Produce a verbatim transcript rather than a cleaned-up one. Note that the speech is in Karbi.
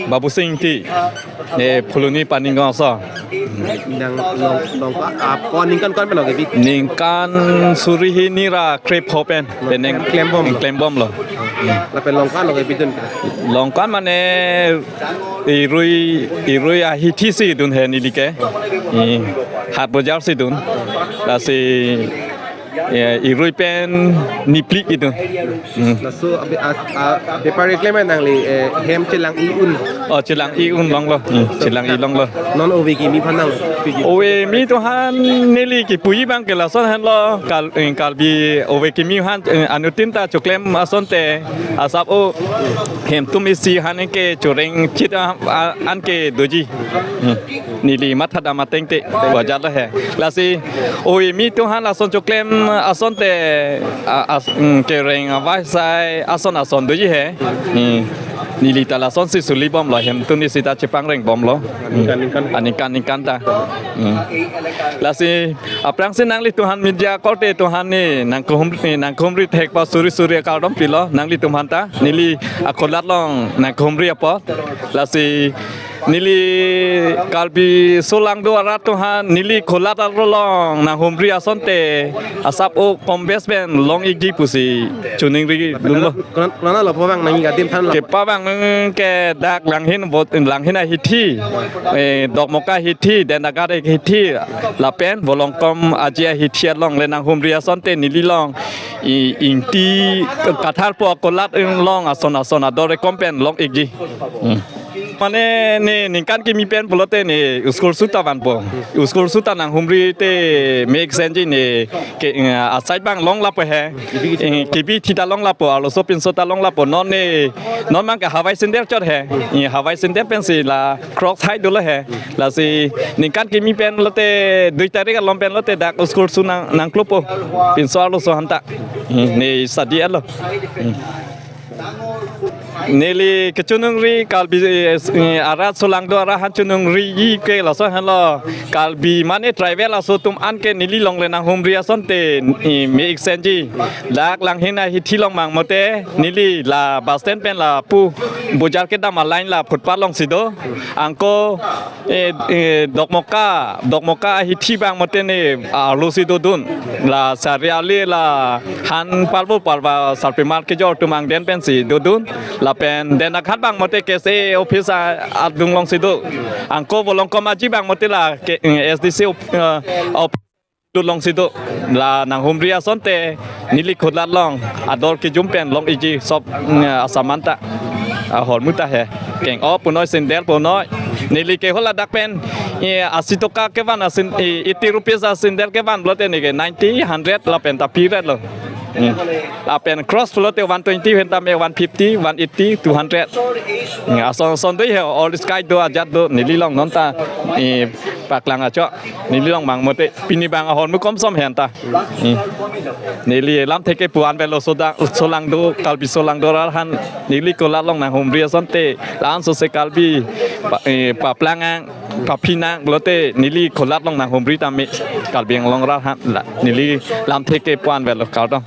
Babu Sing Ingti. Ne Phuloni Paningong aso. Nang long long ko, ap ko ningkan ko-an pen lo kebi? Ningkan suri hini ra krepho pen. Penang klembom lo. Klembom lo. Lapen long ko-an lo kebidun ke? Long ko-an mane irui, irui ahithi si dun he neli ke. I, hat bojar si dun. Lasi, eh, irui pen niphli idun. Hmm. Laso abi as, a, bepari klem nangli, eh, hem chelang-i un. Oh, chelang-i un longlo. Hmm, chelang-i longlo. Non ove kimi aphan nang. Ove kimi aphan neli kipuji abang ke lason henlo, kal, eh, Karbi ove kimi aphan, eh, anuttin ta choklem asonte asap o hemtum isi aphan ke choreng chit a, a, anke doji. Hmm. Neli mathadam ateng te bajar lo he. Lasi ove kimi aphan lason choklem asonte a, as, mm, kereng avai sai ason ason doji he. Mm. Neli ta lasonsi suli bomlo, hemtum isi ta chepangreng bomlo. Mm. Aningkan, aningkan. Aningkan, aningkan ta. Mm. Lasi aphrangsi nanglitum aphan media korte atum aphan ne nangkehum, ne nangkehumri thek pa suri suri akardom pilo nanglitum aphan ta. Neli akholat along nangkehumri apot. Lasi neli Karbi solangdo arat atum aphan, neli kholat arlo along nanghumri asonte asap o kombes pen long-ikji pusi choningri dunlo. Konat, konat lo pavang nangji adim aphan lo? Kepavang ke dak Langhin bot, Langhin ahithi, eh, Dokmoka ahithi, Dendaghat ahithi, lapen Volongkom Aji ahithi along le nanghumri asonte neli long, i, Ingti Katharpo akholat along ason ason ador ekom pen long-ikji. Hmm. Mane ne ningkan kimi pen pulote ne school suit ta vanpo. School suit ta nanghumri te mek senji ne ke, eh, asai abang long lapo he. Eh, kebi thita long lapo, arloso pinso ta long lapo. Non ne, non mang ke hawai sandal chot he. Eh, hawai sandal pensi la Crocs hai dolo he. Lasi ningkan kimi pen lote dui tarik along pen lote dak school suit nang, nangklopo. Pinso arloso aphan ta. Hmm, ne sadi alo. Hmm. Neli kechoningri Karbi, eh, arat solangdo arat aphan choningri ke laso henlo, Karbi mane tribal aso atum anke neli along le nanghumri asonte, eh, me-ik senji. Dak Langhin ahithi along mang mote neli la bus stand pen lapu bojar kedam a-line la footpath alongsi do. Anke eh, eh, Dokmoka, Dokmoka ahithi abang mote ne arlosi dodun. La Sariali la han parvo parva sarpimar kejor atum angden pensi dodun. Lapen Dendaghat abang mote K S A office a, adung alongsi do. Anke Volongkom Aji abang mote la ke, eh, S D C of, eh, of Lut alongsi do, la nanghumri asonte neli kholat along ador kejum pen long-ikji sop, mm, asaman ta. Ahormu ta he. Keng-o punoi sandal punoi. Neli ke hala dak pen, eh, asi toka kevan asin, eh, eighty rupees a sandal kevan pulote ne ke ninety, hundred lapen ta pi-et lo. Hmm. Lapen Crocs pulote one twenty pen tame one fifty, one eighty, two hundred. Hmm, ason ason do he, all sky do ajat do neli along non ta, eh, paklang acho. Neli along mang mote pini abang ahormu komsom he anta. Hmm. Neli lamthe kepu-an avelo soda, solangdo, Karbi solangdo arat aphan neli kholat along nanghumri asonte, la-anso se Karbi pa, eh, paplang nang, paphi nang pulote neli kholat along nanghumri tame Karbi Anglong arat aphan la, neli lamthe kepu-an avelo, kardom.